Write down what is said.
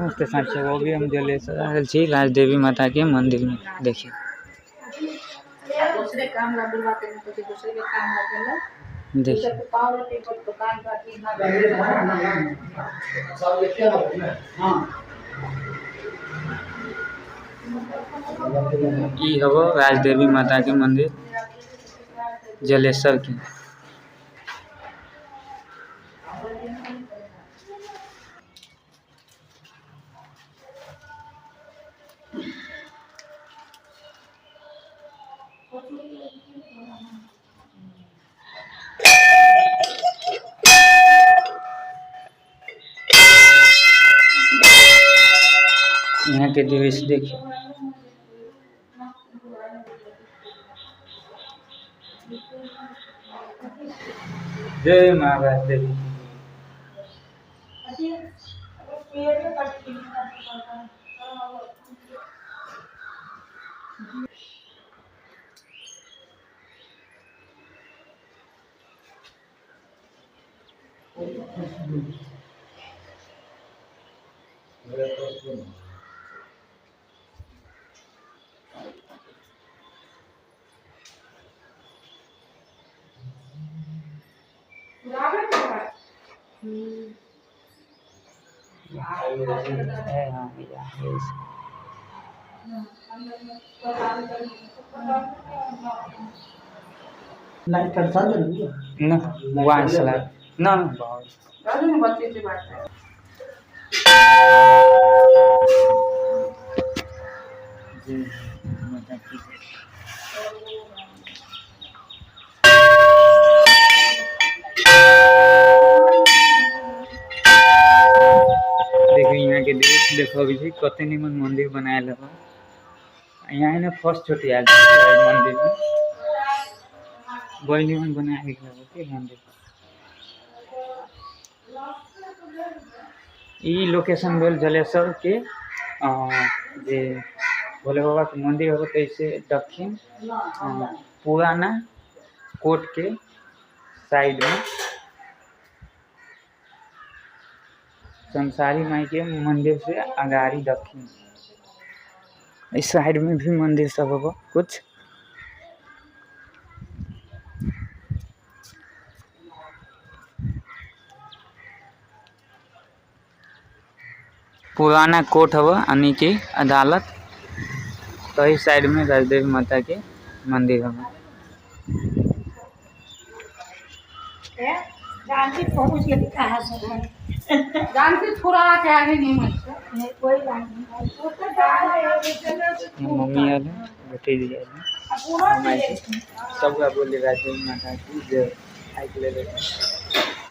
नमस्ते साहब, वो भी हम जलेसर आयल छी राजदेवी माता के मंदिर में। देखिए दूसरे काम ला बुलवाते हैं तो दूसरे के काम लगेला। देखिए ई हबो राजदेवी माता के मंदिर जलेसर के। यहाँ के दृश्य देखिए। जय माँ राजदेवी। लाइट कर ना वहाँ से लाइट ना देखिए यहाँ के दृश्य देखो जी, कते निमन मंदिर बनायल है। यहाँ ने फर्स्ट छोटी आयल मंदिर में, बड़ी निमन बनायल है मंदिर। ई लोकेशन भेल जलेसर के जे भोले बाबा के मंदिर हो तैसे दक्षिण पुराना कोर्ट के साइड में संसारी माई के मंदिर से अगाड़ी दक्षिण इस साइड में भी मंदिर सब होगा कुछ। पुराना कोर्ट हवा यानी कि अदालत, तो इस साइड में राजदेवी माता के मंदिर हवा। मम्मी आयल है, भतीजी आयल है, सब बोले राजदेवी माता की जय।